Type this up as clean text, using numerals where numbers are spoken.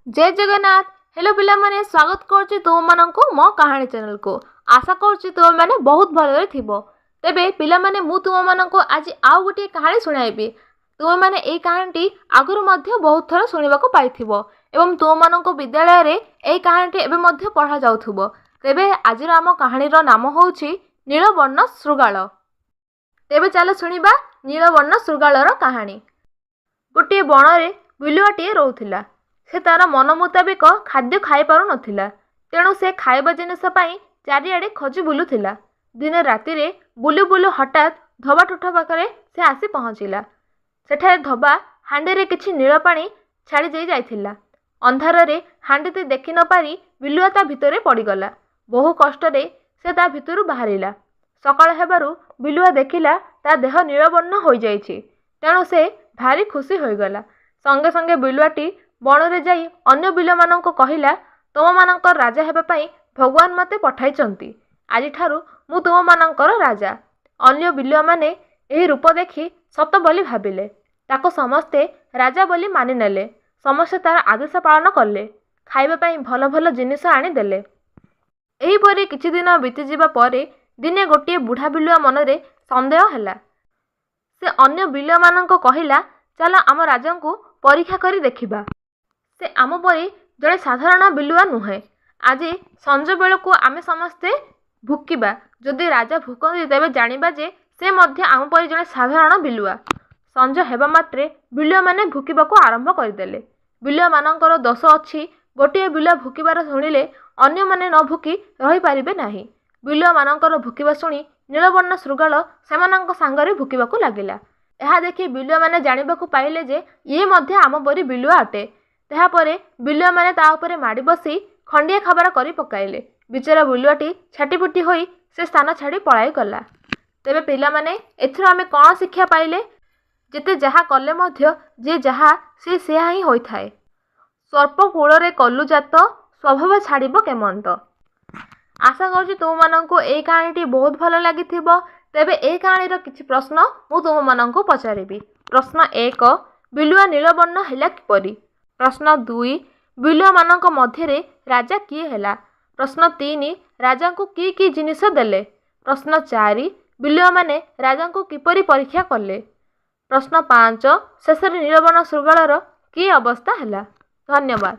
ଜୟ Jagannath. Hello ପିଲାମାନେ, ସ୍ୱାଗତ କରୁଛି ତୁମମାନଙ୍କୁ ମୋ କାହାଣୀ ଚ୍ୟାନେଲକୁ। ଆଶା କରୁଛି ତୁମେମାନେ ବହୁତ ଭଲରେ ଥିବ। ତେବେ ପିଲାମାନେ, ମୁଁ ତୁମମାନଙ୍କୁ ଆଜି ଆଉ ଗୋଟିଏ କାହାଣୀ ଶୁଣାଇବି। ତୁମେମାନେ ଏଇ କାହାଣୀଟି ଆଗରୁ ମଧ୍ୟ ବହୁତ ଥର ଶୁଣିବାକୁ ପାଇଥିବ ଏବଂ ତୁମମାନଙ୍କ ବିଦ୍ୟାଳୟରେ ଏଇ କାହାଣୀଟି ଏବେ ମଧ୍ୟ ପଢ଼ାଯାଉଥିବ। ତେବେ ଆଜିର ଆମ କାହାଣୀର ନାମ ହେଉଛି ନୀଳବର୍ଣ୍ଣ ଶୃଗାଳ। ତେବେ ଚାଲ ଶୁଣିବା ନୀଳବର୍ଣ୍ଣ ଶୃଗାଳର କାହାଣୀ। ଗୋଟିଏ ବଣରେ ବିଲୁଆଟିଏ ରହୁଥିଲା। ସେ ତାର ମନ ମୁତାବିକ ଖାଦ୍ୟ ଖାଇପାରୁନଥିଲା, ତେଣୁ ସେ ଖାଇବା ଜିନିଷ ପାଇଁ ଚାରିଆଡ଼େ ଖୋଜି ବୁଲୁଥିଲା। ଦିନେ ରାତିରେ ବୁଲୁ ବୁଲୁ ହଠାତ୍ ଧୋବା ତୁଠ ପାଖରେ ସେ ଆସି ପହଞ୍ଚିଲା। ସେଠାରେ ଧୋବା ହାଣ୍ଡିରେ କିଛି ନୀଳ ପାଣି ଛାଡ଼ି ଦେଇ ଯାଇଥିଲା। ଅନ୍ଧାରରେ ହାଣ୍ଡିଟି ଦେଖି ନପାରି ବିଲୁଆ ତା ଭିତରେ ପଡ଼ିଗଲା। ବହୁ କଷ୍ଟରେ ସେ ତା ଭିତରୁ ବାହାରିଲା। ସକାଳ ହେବାରୁ ବିଲୁଆ ଦେଖିଲା ତା ଦେହ ନୀଳବର୍ଣ୍ଣ ହୋଇଯାଇଛି, ତେଣୁ ସେ ଭାରି ଖୁସି ହୋଇଗଲା। ସଙ୍ଗେ ସଙ୍ଗେ ବିଲୁଆଟି ବଣରେ ଯାଇ ଅନ୍ୟ ବିଲୁଆମାନଙ୍କୁ କହିଲା, ତୁମମାନଙ୍କର ରାଜା ହେବା ପାଇଁ ଭଗବାନ ମୋତେ ପଠାଇଛନ୍ତି। ଆଜିଠାରୁ ମୁଁ ତୁମମାନଙ୍କର ରାଜା। ଅନ୍ୟ ବିଲୁଆମାନେ ଏହି ରୂପ ଦେଖି ସତ ବୋଲି ଭାବିଲେ। ତାକୁ ସମସ୍ତେ ରାଜା ବୋଲି ମାନିନେଲେ। ସମସ୍ତେ ତାର ଆଦେଶ ପାଳନ କଲେ। ଖାଇବା ପାଇଁ ଭଲ ଭଲ ଜିନିଷ ଆଣିଦେଲେ। ଏହିପରି କିଛି ଦିନ ବିତିଯିବା ପରେ ଦିନେ ଗୋଟିଏ ବୁଢ଼ା ବିଲୁଆ ମନରେ ସନ୍ଦେହ ହେଲା। ସେ ଅନ୍ୟ ବିଲୁଆମାନଙ୍କୁ କହିଲା, ଚାଲ ଆମ ରାଜାଙ୍କୁ ପରୀକ୍ଷା କରି ଦେଖିବା। ସେ ଆମ ପରି ଜଣେ ସାଧାରଣ ବିଲୁଆ ନୁହେଁ। ଆଜି ସଞ୍ଜ ବେଳକୁ ଆମେ ସମସ୍ତେ ଭୁକିବା। ଯଦି ରାଜା ଭୁକନ୍ତି, ତେବେ ଜାଣିବା ଯେ ସେ ମଧ୍ୟ ଆମ ପରି ଜଣେ ସାଧାରଣ ବିଲୁଆ। ସଞ୍ଜ ହେବା ମାତ୍ରେ ବିଲୁଆମାନେ ଭୁକିବାକୁ ଆରମ୍ଭ କରିଦେଲେ। ବିଲୁଆମାନଙ୍କର ଦୋଷ ଅଛି, ଗୋଟିଏ ବିଲୁଆ ଭୁକିବାର ଶୁଣିଲେ ଅନ୍ୟମାନେ ନ ଭୁକି ରହିପାରିବେ ନାହିଁ। ବିଲୁଆମାନଙ୍କର ଭୁକିବା ଶୁଣି ନୀଳବର୍ଣ୍ଣ ଶୃଗାଳ ସେମାନଙ୍କ ସାଙ୍ଗରେ ଭୁକିବାକୁ ଲାଗିଲା। ଏହା ଦେଖି ବିଲୁଆମାନେ ଜାଣିବାକୁ ପାଇଲେ ଯେ ଇଏ ମଧ୍ୟ ଆମ ପରି ବିଲୁଆ ଅଟେ। ତାହାପରେ ବିଲୁଆମାନେ ତା ଉପରେ ମାଡ଼ି ବସି ଖଣ୍ଡିଆ ଖାବରା କରି ପକାଇଲେ। ବିଚରା ବିଲୁଆଟି ଛାଟିପିଟି ହୋଇ ସେ ସ୍ଥାନ ଛାଡ଼ି ପଳାଇଗଲା। ତେବେ ପିଲାମାନେ, ଏଥିରୁ ଆମେ କ'ଣ ଶିକ୍ଷା ପାଇଲେ? ଯେତେ ଯାହା କଲେ ମଧ୍ୟ ଯିଏ ଯାହା ସେ ସେୟା ହିଁ ହୋଇଥାଏ। ସର୍ପ କୂଳରେ କଲୁ ଜାତ, ସ୍ୱଭାବ ଛାଡ଼ିବ କେମନ୍ତ। ଆଶା କରୁଛି ତୁମମାନଙ୍କୁ ଏଇ କାହାଣୀଟି ବହୁତ ଭଲ ଲାଗିଥିବ। ତେବେ ଏଇ କାହାଣୀର କିଛି ପ୍ରଶ୍ନ ମୁଁ ତୁମମାନଙ୍କୁ ପଚାରିବି। ପ୍ରଶ୍ନ 1, ବିଲୁଆ ନୀଳବର୍ଣ୍ଣ ହେଲା କିପରି? ପ୍ରଶ୍ନ 2, ବିଲୁଆମାନଙ୍କ ମଧ୍ୟରେ ରାଜା କିଏ ହେଲା? ପ୍ରଶ୍ନ 3, ରାଜାଙ୍କୁ କି କି ଜିନିଷ ଦେଲେ? ପ୍ରଶ୍ନ 4, ବିଲୁଆମାନେ ରାଜାଙ୍କୁ କିପରି ପରୀକ୍ଷା କଲେ? ପ୍ରଶ୍ନ 5, ଶେଷରେ ନୀଳବର୍ଣ୍ଣ ଶୃଗାଳର କି ଅବସ୍ଥା ହେଲା? ଧନ୍ୟବାଦ।